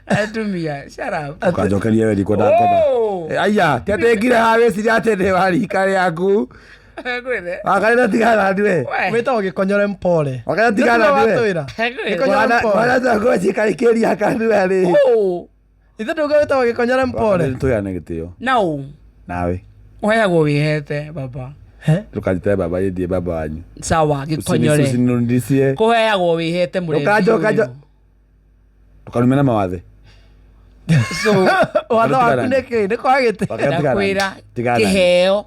Atumia, shut up. Ũkanjokeria we ndikwenda ngoma. Oh. Eh, Aya, ti atĩ ngire haha wĩciria atĩ ndĩ wa rika rĩaku. Ngwĩre. Wakarĩra tigana ndiwe. We. Wĩtagwo gĩkonyore mpore. Wakarĩra tigana ndiwe. Watwĩra. Ngwĩre. Gĩkonyore mpore. Mwana tũgũcikarĩkĩria kanua rĩ. Oh. Ithe ndauga wĩtagwo gĩkonyore mpore. Tũyane gĩtĩo. Nau. Nawe. Ũheagwo wĩhete baba. He? Ndũkanjĩte baba ĩndie baba wanyu. Sawa, gĩkonyore. Usinirudishie. Kũheagwo wĩhete mũrebi. Ndũkanjoka ũyũ. Ndũkanume na mawathe. So, Watho waku nĩ kĩ? Nĩ kwaga gĩtĩ. Wakati ndakwĩra Tigana. kĩheo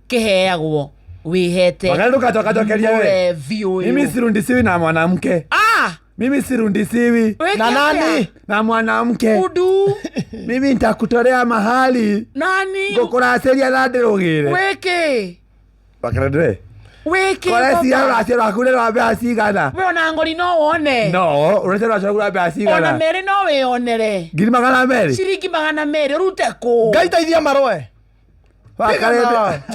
kĩheagwo wĩhete Wakati ndũkanjokanjokeria we. mũrebi ũyũ. Mimi sirundisiwi na mwanamke. Ah! Mimi sirundisiwi Wĩke Na nani? atĩa? na mwanamke. Udu. Mimi nitakutolea mahali Nani? ngũkũracĩria na ndĩrũgĩre. Wĩkĩ? Wakarendwe. Wĩkĩ? Korecia baba? rũracio rwaku nĩ rwa mbeca cigana? We ona ngori no wone. No, rũracio rwaku rwa mbeca Ona cigana? merĩ no wĩonere. 200,000? Ciringi 200 ũrute kũ? Ngai teithia marũe. Wakarende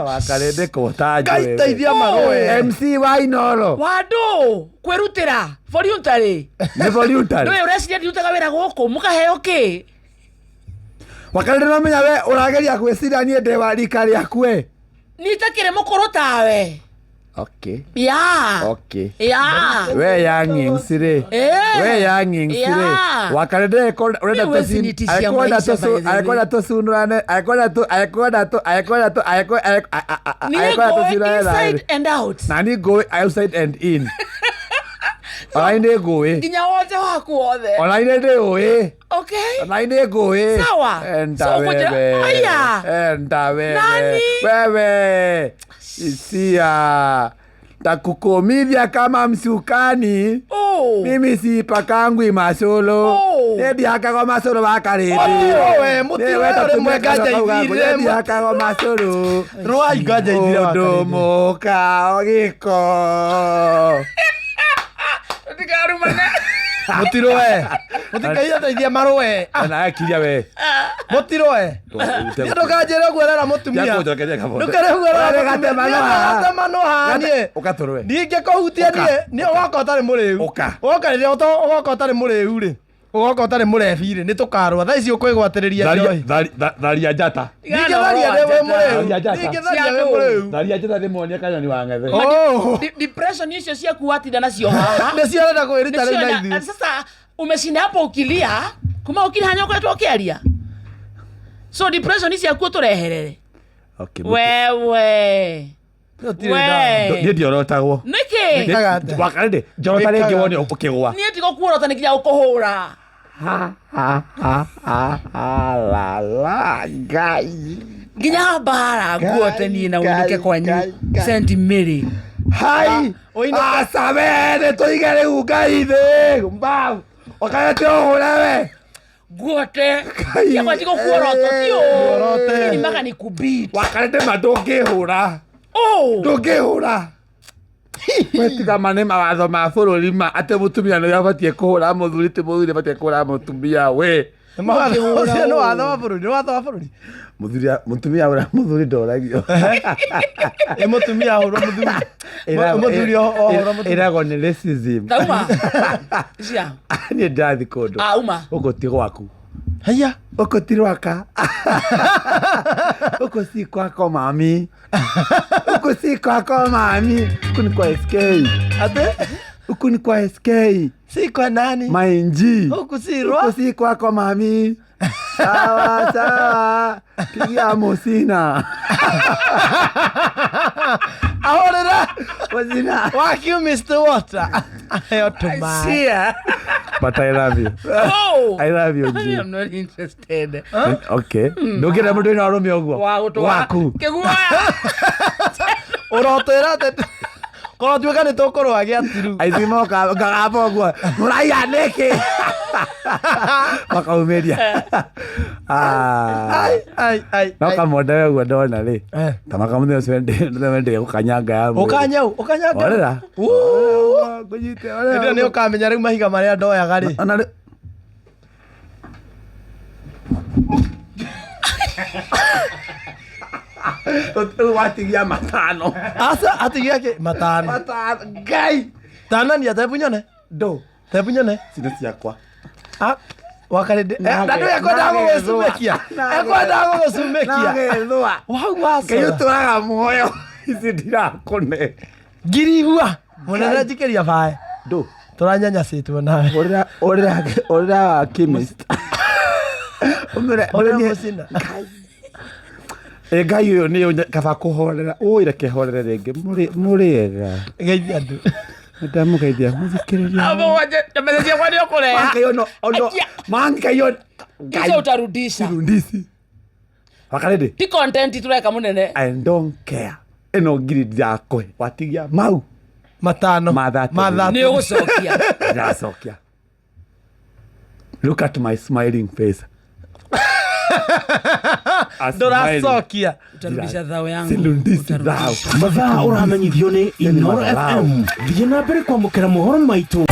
wakarende kũta Ngai teithia marũe. MC wa Inoro. Wandũ kwĩrutĩra voluntary. Nĩ voluntary. Ndũĩ ũreciria ndirutaga wĩra gũkũ mũkaheo kĩ? Wakarende no menya we ũrageria gwĩciria niĩ ndĩ wa rika rĩaku we. Niĩ itakĩrĩ mũkũrũ tawe. Okay. Ya. Okay. Ya. We youngins rĩ. Eh. We youngins rĩ. Yeah. Wakarende ũrenda Mimi huwezi nitishia akwenda maisha, by the way. akwenda tũcunũrane akwenda tũ akwenda tũ akwenda tũ Niĩ akwenda ngũĩ tũcunũrane nawe. inside and out. Na niĩ ngũĩ outside and in. Ona niĩ ngũĩ. Nginya wothe waku wothe. Ona niĩ ndĩũĩ. Okay. Ona niĩ ngũĩ. Sawa. Enda So, ũkũnjĩra- wewe. Aya. Enda wewe. Nani? Wewe. Isia. Takukomithia kama msukani. Oh. Mimi sipakangwi masolo. Oh. Niĩ ndihakagwo macũrũ wa karĩndĩ. Mũtirũwe, mũtirũwe rĩmwe nganjaithire, Niĩ ndihakagwo macũrũ. Rũai nganjaithire wa Ũndũ karĩndĩ. mũka gĩko. Tũtikarumane. Mũtirũe. Mũtikaia teithia marũe. Ah, Ona akiria we. Mũtirũe. Niĩ ndũkanjĩre ũguo ũrera mũtumia. Ndakũnjokeria kabondo. Ndũkere ũguo ũrera Ũrere mũtumia. gatemano Niĩ haha. gatemano haha niĩ. Ũgatũrwe. Ndingĩkũhutia Ũka. niĩ niĩ ũgoka ũtarĩ mũrĩu. Ũka. Ũgoka rĩrĩa ũgoka ũtarĩ mũrĩu rĩ. Ũgoka ũtarĩ mũrebi rĩ nĩ tũkarũa. Thaa ici ũkwĩgwatĩrĩria njohi. Tharia njata. Ndingĩtharia ndĩ wĩ mũrĩu. Tharia njata. Ndingĩtharia wĩ mũrĩu. Tharia njata ndĩmuonie kanyoni wa ng'ethe. Oh. Depression icio ciaku watinda nacio haha. Nĩcio ũrenda kwĩruta rĩu Nĩcio na na- ithuĩ. Sasa umeshinda hapo ukilia kuma ukiri hanya ũkoretwo ũkĩaria. So depression ici ciaku ũtũreherere. Okay, Wewe. Gũtirĩ ndawa. We. Niĩ ndiorotagwo. Nĩkĩ? Wĩkaga atĩa? Wakarende njorota rĩngĩ wone ũkĩgwa. Niĩ tigũkuorota nĩ nginya gũkũhũra. Ha, ha, ha, ha, ha, la, la, Ngai. Nginya mbara nguote niĩ na ũinũke Ngai, kwanyu Ngai, Ngai. St. Mary. Hai! Ũinũke- Aca we nĩ tũige rĩu Ngai thĩ. Mbau. Wakarende ũhũre we. Guote. Ngai. Ciakwa tigũkuorota ti Nguorote. ũũ. Niĩ maga nĩ kubit. Wakarende ma ndũngĩhũra. Oh. Ndũngĩhũra. Wetiga ma nĩ mawatho ma bũrũri ma atĩ mũtumia nĩwe abatiĩ kũhũra mũthuri ti mũthuri abatiĩ kũhũra mũtumia we. Nĩ mawatho- ũcio nĩ watho wa bũrũri, nĩ watho wa bũrũri. Mũthuri mũtumia ũrĩa mũthuri ndoragio. Ĩ mũtumia ahũrwo mũthuri. Mũthuri ohũrwo mũtumia. Ĩragwo nĩ racism. Tauma. Cia. Niĩ ndathi kũndũ. Ah, uma. Gũkũ ti gwaku. Haiya. Gũkũ ti rwaka. Gũkũ si kwako mami. Huku si kwako mami. Huku ni kwa SK. Atĩ? Huku ni kwa SK. Si kwa nani? Mainji. Huku si rwa. Huku si kwako mami. Sawa sawa. Pigia Musina. Ahũrĩra. Musina. Wakiu Mr. Water. Aheo tũmaĩ. Cia. But I love you. Oh. I love you, G. I'm not interested. Okay. Ndũngĩenda mũndũ wĩna arũme ũguo. Wa gũtwara. Waku. Kĩguoya. Ũrotwĩra atĩ korwo tuĩka nĩ tũkũrũa gĩatiru. Aici moka ngagamba ũguo. Mũraiya nĩkĩ? Makaumĩria. Ah. Ai, ai, ai. No ai. kamonde we ũguo ndona rĩ. Eh. Ta makamũthenya ũcio ndĩ gũkanyanga ya mwĩrĩ. Ũkanya ũ, ũkanyanga. Orera. Uu. Ngũnyite Hĩndĩ ĩyo nĩ orera. ũkamenya rĩu mahiga marĩa ndoyaga rĩ. Ona rĩ Rĩu watigia matano. Aca atigia kĩ matano. Matano. Ngai. Tanania tebu nyone. Ndũ. Tebu nyone. Ici nĩ ciakwa. Ah, wakarĩndĩ na ndũ ekwendaga gũgũcumekia ekwendaga gũgũcumekia Nagethũa. wau Ngai wacora ũtũraga muoyo ici ndirakũne ngiri igua mũnene njikĩria bae ndũ tũranyanyacĩtwo nawe ũrĩra ũrĩra ũrĩra wa chemist ũmĩre Ũrĩra mũcina. Ĩ ngai ũyũ nĩ ũnya- kaba kũhorera ũĩ reke horere rĩngĩ mũrĩ mũrĩega geithia andũ nĩndamũgeithia mũthikĩrĩria Mbeca ciakwa nĩ ũkũreha. Mangai ono ono Akia. mangai ono Hizo utarudisha. ndisi wakarĩndĩ Ti content tureka munene. I don't care ĩno ngiri ndirakũhe watigia mau matano Ma thate. Ma Nĩ ũgũcokia. ndiracokia look at my smiling face A smiling. ndũracokia Utarudisha thao yangu. Silundisi thao Mathaa ũramenyithio nĩ Inoro madharau. FM. Thiĩ na mbere kwamũkĩra mohoro maitũ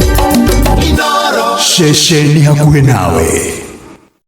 ceceni hakuhĩ nawe.